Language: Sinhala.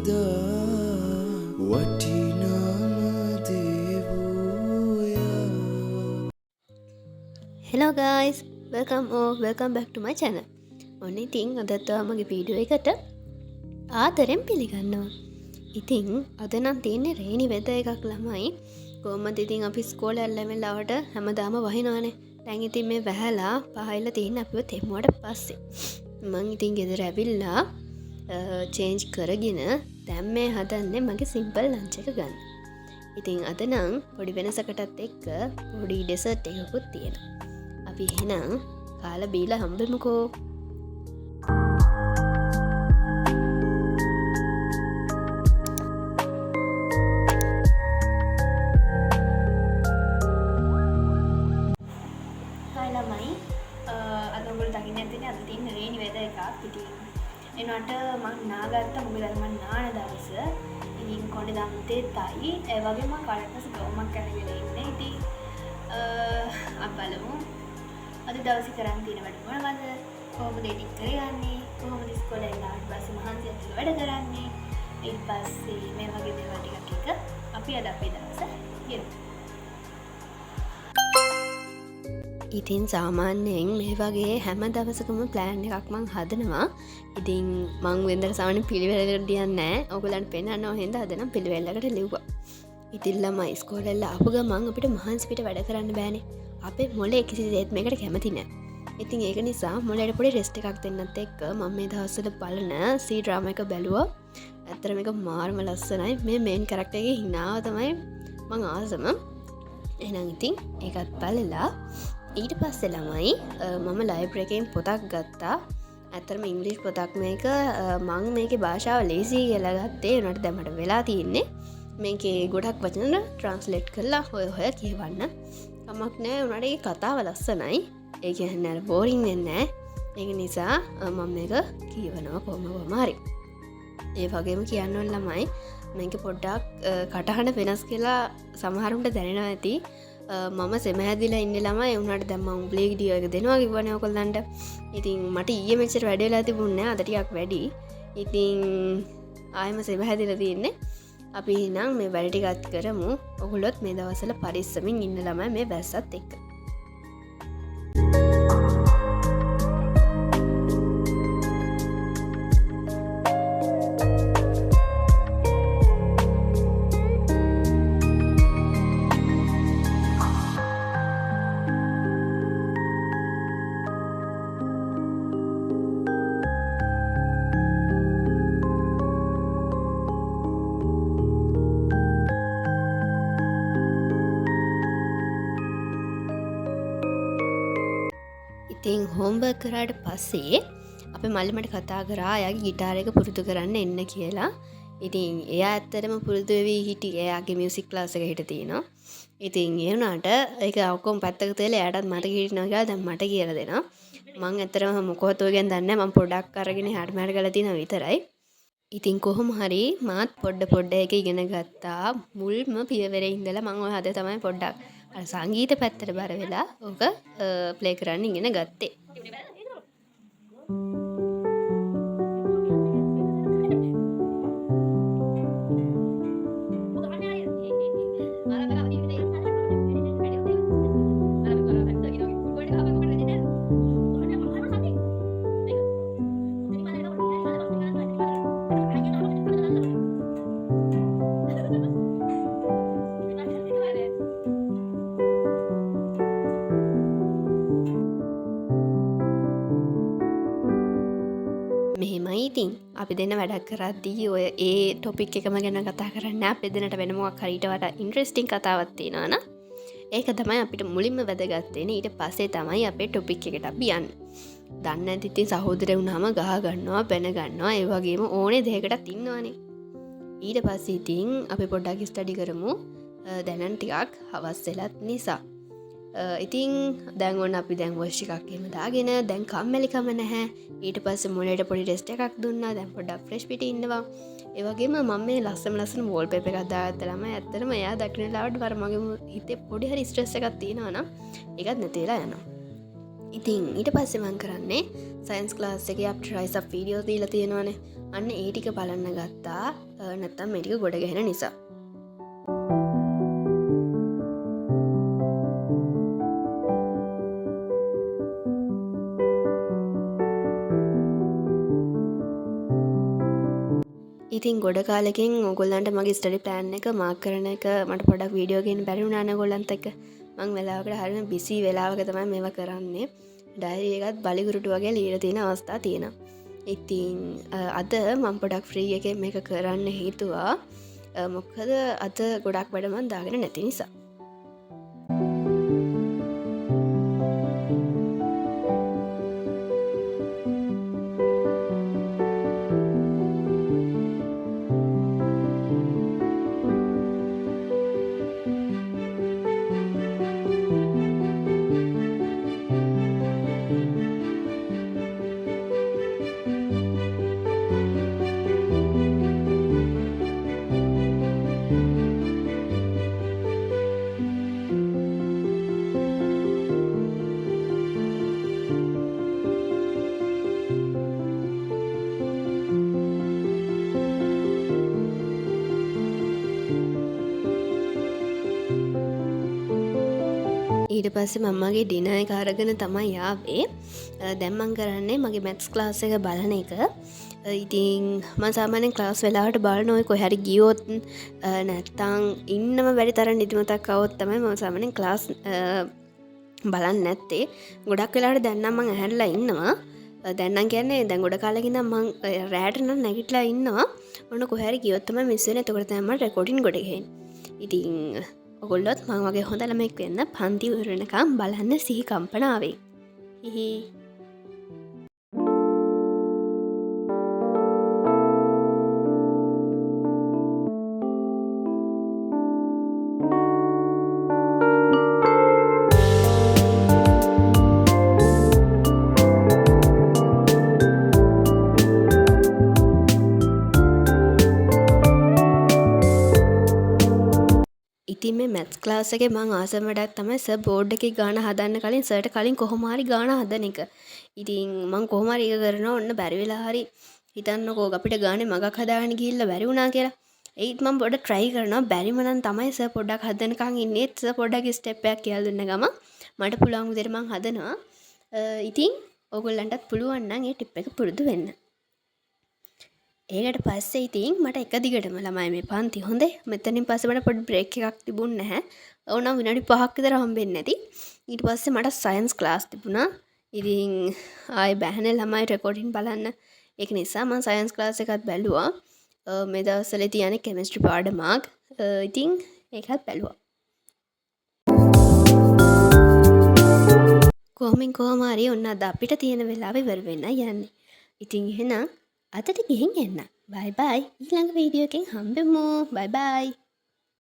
වඩා වටිනාම දේ වූයා. Hello guys, welcome or welcome back to my channel. ඔන්න ඉතින් අදත් ඔයා මගේ වීඩියෝ එකට ආදරෙන් පිළිගන්නවා. ඉතින් අද නම් තියෙන්නේ රේනි වෙදර් එකක් ළමයි. කොහොමද ඉතින් අපි ඉස්කෝලේ යන වෙලාවට හැමදාම වහිනවනේ. දැන් ඉතින් මේ වැහැලා පහයිලා තියෙන අපිව තෙමුවට පස්සේ. මං ඉතින් ගෙදර ඇවිල්ලා චේන්ජ් කරගෙන දැන් මේ හදන්නේ මගේ සිම්පල් ලන්ච් එක ගන්න. ඉතින් අද නම් පොඩි වෙනසකටත් එක්ක පොඩි ඩෙසර්ට් එකකුත් තියෙනවා. අපි එහෙනම් කාලා බීලා හම්බෙමුකෝ. හායි ළමයි, අද ඔයගොල්ලෝ දකින්න ඇතිනේ අද තියෙන රේනි වෙදර් එකක්. ඉතින් එනකොට මං නාගත්තා, මොකද අද මං නාන දවස. ඉතින් කොණ්ඩේ දාන්න තෙතයි. ඒ වගේම මං කාලයක් පස්සේ ගවුමක් අරගෙන ඉන්නේ. ඉතින් අපි බලමු අද දවසේ කරන් තියෙන වැඩ මොනවද, කොහොමද එඩිට් කරගන්නේ, කොහොමද ඉස්කෝලේ ආවට පස්සේ මහන්සියත් එක්ක වැඩ කරන්නේ, ඊට පස්සේ මේ වගේ දේවල් ටිකක් එක්ක අපි අද අපේ දවස ගෙවමු. ඉතින් සාමාන්‍යයෙන් මේ වගේ හැම දවසකම ප්ලෑන් එකක් මං හදනවා. ඉතින් මං වෙනදට සාමාන්‍ය පිළිවෙලකට ලියන්නේ නෑ. ඔයගොල්ලන්ට පෙන්නන්න ඕන හින්දා අද නම් පිළිවෙලකට ලිව්වා. ඉතින් ළමයි ඉස්කෝලේ ආපු ගමන් අපිට මහන්සි පිට වැඩ කරන්න බෑනේ. අපේ මොලේ කිසිසේත් මේකට කැමති නෑ. ඉතින් ඒක නිසා මොලේට පොඩි රෙස්ට් එකක් දෙන්නත් එක්ක මම මේ දවස්වල බලන සී ඩ්‍රාමා එක බැලුවා. ඇත්තටම මේක මාරම ලස්සනයි. මේ මේන් කැරක්ටර් එකේ හිනාව තමයි මං ආසම. එහෙනම් ඉතින් ඒකත් බලලා ඊට පස්සේ ළමයි මම ලයිබ්‍රරි එකෙන් පොතක් ගත්තා. ඇත්තටම ඉංග්‍රීසි පොතක් මේක. මං මේකේ භාෂාව ලේසි කියලා ගත්තේ. ඒ වුණාට දැන් මට වෙලා තියෙන්නේ මේකේ ගොඩක් වචන ට්‍රාන්ස්ලේට් කරලා හොය හොය කියවන්න. කමක් නෑ. ඒ වුණාට ඒකේ කතාව ලස්සනයි. ඒ කියන්නේ අර බෝරින් වෙන්නේ නෑ. ඒක නිසා මම මේක කියවනවා කොහොම කොහොම හරි. ඒ වගේම කියන්න ඕන ළමයි මේක පොඩ්ඩක් කටහඬ වෙනස් කියලා සමහරුන්ට දැනෙනවා ඇති. මම සෙම හැදිලා ඉන්නේ ළමයි. ඒ වුණාට දැන් මං උඹලේ වීඩියෝ එක දෙනවා කිව්වනේ ඔයගොල්ලන්ට. ඉතින් මට ඊයේ මෙච්චර වැඩ වෙලා තිබුණේ නෑ. අද ටිකක් වැඩි. ඉතින් ආයෙම සෙම හැදිලා තියෙන්නේ. අපි එහෙනම් මේ වැඩ ටිකත් කරමු. ඔයගොල්ලොත් මේ දවස්වල පරිස්සමින් ඉන්න ළමයි මේ වැස්සත් එක්ක. ඉතින් හෝම්වර්ක් කරාට පස්සේ අපේ මල්ලි මට කතා කරා එයාගේ ගිටාර එක පුරුදු කරන්න එන්න කියලා. ඉතින් එයා ඇත්තටම පුරුදු වෙවි හිටියේ. එයාගේ මියුසික් ක්ලාස් එක හිට තියෙනවා. ඉතින් ඒ වුණාට ඒක ඔක්කොම පැත්තක තියලා එයාටත් මතක හිටිනවා කියලා දැන් මට කියලා දෙනවා. මං ඇත්තටම මොකවත් ඔය ගැන දන්නේ නෑ. මං පොඩක් අරගෙන එහාට මෙහාට කරලා තියෙනවා විතරයි. ඉතින් කොහොම හරි මාත් පොඩ පොඩ ඒක ඉගෙන ගත්තා. මුල්ම පියවරේ ඉඳලා මං ඔය අද තමයි පොඩ්ඩක් අර සංගීත පැත්තට බර වෙලා ඕක ප්ලේ කරන්න ඉගෙන ගත්තේ. මෙහෙමයි ඉතින් අපි දෙන්න වැඩක් කරද්දී ඔය ඒ ටොපික් එකම ගැන කතා කරන්නේ නෑ. අපි දෙන්නට වෙන මොකක් හරි ඊට වඩා ඉන්ට්‍රෙස්ටිං කතාවක් තියෙනවා නම් ඒක තමයි අපිට මුලින්ම වැදගත් වෙන්නේ. ඊට පස්සේ තමයි අපේ ටොපික් එකට අපි යන්නේ. දන්නේ නැති ඉතින් සහෝදරය වුණාම ගහ ගන්නවා, බැන ගන්නවා, ඒ වගේම ඕනේ දෙයකටත් ඉන්නවනේ. ඊට පස්සේ ඉතින් අපි පොඩ්ඩක් ස්ටඩි කරමු. දැන් නම් ටිකක් හවස් වෙලත් නිසා. ඉතින් දැන් ඔන්න අපි දැන් වොෂ් එකක් එහෙම දාගෙන දැන් කම්මැලිකම නැහැ. ඊට පස්සේ මොලේට පොඩි රෙස්ට් එකක් දුන්නා. දැන් පොඩ්ඩක් ෆ්‍රෙෂ් පිට ඉන්නවා. ඒ වගේම මම මේ ලස්සන ලස්සන වෝල්පේපර් එකක් දාගත්තා ළමයි. ඇත්තටම එයා දකින වෙලාවට වර මගේ හිතේ පොඩි හරි ස්ට්‍රෙස් එකක් තියෙනවා නම් ඒකත් නැති වෙලා යනවා. ඉතින් ඊට පස්සේ මං කරන්නේ සයන්ස් ක්ලාස් එකේ අපිට රයිස් අප් වීඩියෝ දීලා තියෙනවනේ. අන්න ඒ ටික බලන්න ගත්තා. නැත්තම් මේ ටික ගොඩ ගැහෙන නිසා. ඉතින් ගොඩ කාලෙකින් ඔයගොල්ලන්ට මගේ ස්ටඩි ප්ලෑන් එක මාක් කරන එක මට පොඩක් වීඩියෝ ගේන්න බැරි වුණා නේ ඔයගොල්ලන්ත් එක්ක. මං වෙලාවකට හරිම බිසි වෙලාවක තමයි මේවා කරන්නේ. ඩයරි එකත් බලි කුරුටු වගේ ලියලා තියෙන අවස්ථා තියෙනවා. ඉතින් අද මං පොඩක් ෆ්‍රී එකේ මේක කරන්න හිතුවා. මොකද අද ගොඩක් වැඩ මං දාගෙන නැති නිසා. ඊට පස්සේ මම මගේ ඩිනර් එක අරගෙන තමයි ආවේ. දැන් මං කරන්නේ මගේ මැත්ස් ක්ලාස් එක බලන එක. ඉතින් මං සාමාන්‍යයෙන් ක්ලාස් වෙලාවට බලන ඔය කොහේ හරි ගියොත්, නැත්තම් ඉන්නම බැරි තරම් නිදිමතක් ආවොත් තමයි මම සාමාන්‍යයෙන් ක්ලාස් බලන්නේ නැත්තේ. ගොඩක් වෙලාවට දැන් නම් මං ඇහැරලා ඉන්නවා. දැන් නම් කියන්නේ දැන් ගොඩ කාලෙක ඉඳන් මං රෑට නම් නැගිටලා ඉන්නවා. ඔන්න කොහේ හරි ගියොත් තමයි මිස් වෙන්නේ. එතකොට තමයි මට රෙකෝඩින් ගොඩ ගහන්නේ. ඉතින් ඔගොල්ලොත් මං වගේ හොඳ ළමෙක් වෙන්න පන්ති ඉවර වෙනකම් බලන්න සිහි කම්පනාවෙන්. හිහි. ඉතින් මේ මැත්ස් ක්ලාස් එකේ මං ආසම වැඩක් තමයි සර් බෝඩ් එකේ ගාන හදන්න කලින් සර්ට කලින් කොහොම හරි ගාන හදන එක. ඉතින් මං කොහොම හරි ඒක කරනවා. ඔන්න බැරි වෙලා හරි හිතන්නකෝ අපිට ගානේ මගක් හදාගෙන ගිහිල්ලා බැරි වුණා කියලා. ඒත් මං පොඩ්ඩක් ට්‍රයි කරනවා. බැරිම නම් තමයි සර් පොඩ්ඩක් හදනකන් ඉන්නේ. ඒත් සර් පොඩ්ඩක් ස්ටෙප් එකක් කියලා දුන්න ගමන් මට පුළුවන් විදිහට මං හදනවා. ඉතින් ඕගොල්ලන්ටත් පුළුවන් නම් ඒ ටිප් එක පුරුදු වෙන්න. ඒකට පස්සේ ඉතින් මට එක දිගටම ළමයි මේ පන්ති හොඳේ. මෙතනින් පස්සේ මට පොඩි බ්‍රේක් එකක් තිබුණ නැහැ. ඕනම් විනාඩි 5ක් විතර හම්බෙන්නේ නැති. ඊට පස්සේ මට සයන්ස් ක්ලාස් තිබුණා. ඉතින් ආයේ බැහැනේ ළමයි රෙකෝඩින් බලන්න. ඒක නිසා මං සයන්ස් ක්ලාස් එකත් බැලුවා. මේ දවස්වල තියන්නේ කෙමිස්ට්‍රි පාඩමක්. ඉතින් ඒකත් බැලුවා. කොහොමින් කොහොම හරි ඔන්න අද අපිට තියෙන වෙලාව ඉවර වෙන්න යන්නේ. ඉතින් එහෙනම් අදට ගිහින් එන්න. බයි බයි. ඊළඟ වීඩියෝ එකෙන් හම්බෙමු. බයි බයි.